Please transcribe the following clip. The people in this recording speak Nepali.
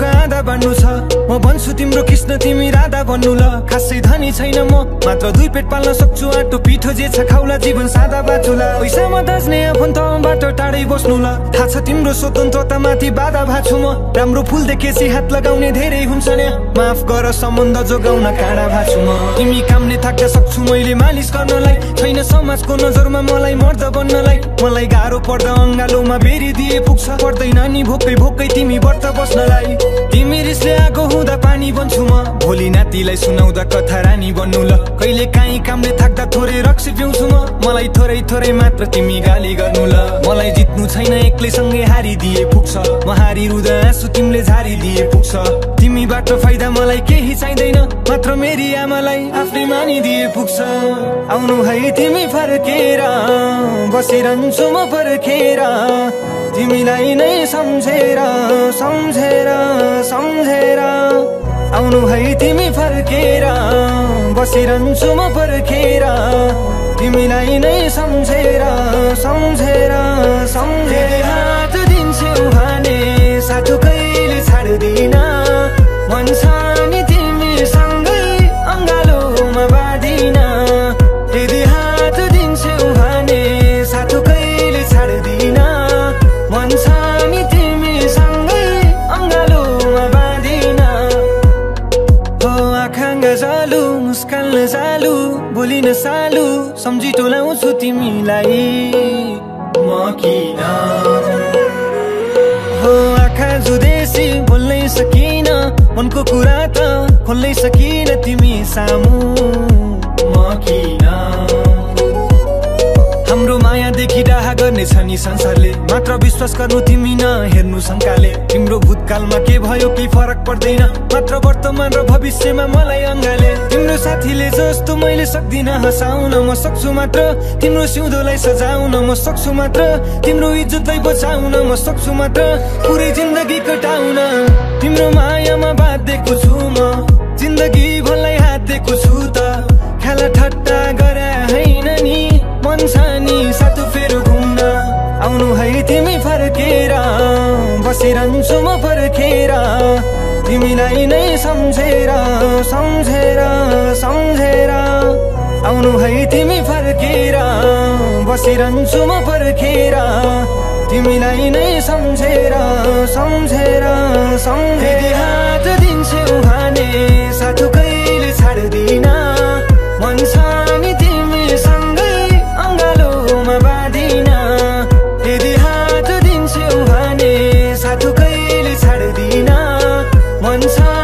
आधा बन्नु छ म भन्छु तिम्रो कृष्ण तिमी राधा बन्नु ल खासै धनी छैन म मात्र दुई पेट पाल्न सक्छु आटो पिठो जे छ खाउला जीवन सादा बाचुला पैसामा दाज्ने आफन्तबाट टाढै बस्नु ल थाहा छ तिम्रो स्वतन्त्रता माथि बाधा भाछु म राम्रो फुल देखेसी हात लगाउने धेरै हुन्छ नि माफ गर सम्बन्ध जोगाउन काँडा भाछु म तिमी कामले थाक्न सक्छु मैले मालिस गर्नलाई छैन समाजको नजरमा मलाई मर्द बन्नलाई मलाई गाह्रो पर्दा अङ्गालोमा बेरी दिए पुग्छ पर्दैन नि भोकै भोकै तिमी व्रत बस्नलाई तिमी रिसले आगो हुँदा पानी बन्छु म भोलि नातिलाई सुनाउँदा कथा रानी बन्नु ल कहिले काहीँ कामले थाक्दा थोरै रक्सी पिउँछु म मलाई थोरै थोरै मात्र तिमी गाली गर्नु ल मलाई जित्नु छैन एक्लैसँगै हारिदिए पुग्छ म हारिरुँदा आँसु तिमीले झारिदिए पुग्छ तिमीबाट फाइदा मलाई केही चाहिँदैन मात्र मेरी आमालाई आफ्नै मानिदिए पुग्छ आउनु है तिमी फर्केर बसिरहन्छु म पर्खेर तिमीलाई नै सम्झेर सम्झेर सम्झेर आउनु है तिमी फर्केर बसिरहन्छु म पर्खेर तिमीलाई नै सम्झेर सम्झेर सम्झेर हात दिन्छौ भने साथो कहिले छाड्दिन मन छ नि तिमीसँगै अङ्गालोमा बाँधिन यदि हात दिन्छौ भने साथो कहिले छाड्दिन मन छ नि तिमीसँगै अङ्गालोमा बाँधिन हो आँखा जालु मुस्कान जालु बोलिन सालु सम्झी टोलाउँछु तिमीलाई म किन हो आँखा जुदेसी बोल्नै सकिन मनको कुरा त खोल्नै सकिन तिमी सामु म किन हाम्रो मायादेखि डाहा गर्ने छ नि संसारले मात्र विश्वास गर्नु तिमी न हेर्नु शङ्काले तिम्रो भूतकालमा के भयो केही फरक पर्दैन मात्र वर्तमान र भविष्यमा मलाई अङ्गाले तिम्रो साथीले जस्तो मैले सक्दिन हँसाउन म सक्छु मात्र तिम्रो सिउँदोलाई सजाउन म सक्छु मात्र तिम्रो इज्जतलाई बचाउन म सक्छु मात्र पुरै जिन्दगी कटाउन तिम्रो मायामा बाँधेको छु म जिन्दगी भरलाई हातेको छु त खेला ठट्टा गरे होइन नि मन छ नि साथो फेरि घुम्न आउनु है तिमी फर्केर बसिरहन्छु म पर्खेर तिमीलाई नै सम्झेर सम्झेर सम्झेर आउनु है तिमी फर्केर बसिरहन्छु म पर्खेर तिमीलाई नै सम्झेर सम्झेर सम्झेर हात दिन्छौ भने साथो कहिले छाड्दिन मन छ नि तिमीसँगै अङ्गालोमा बाँधिन यदि हात दिन्छौ भने साथो कहिले छाड्दिन मन छ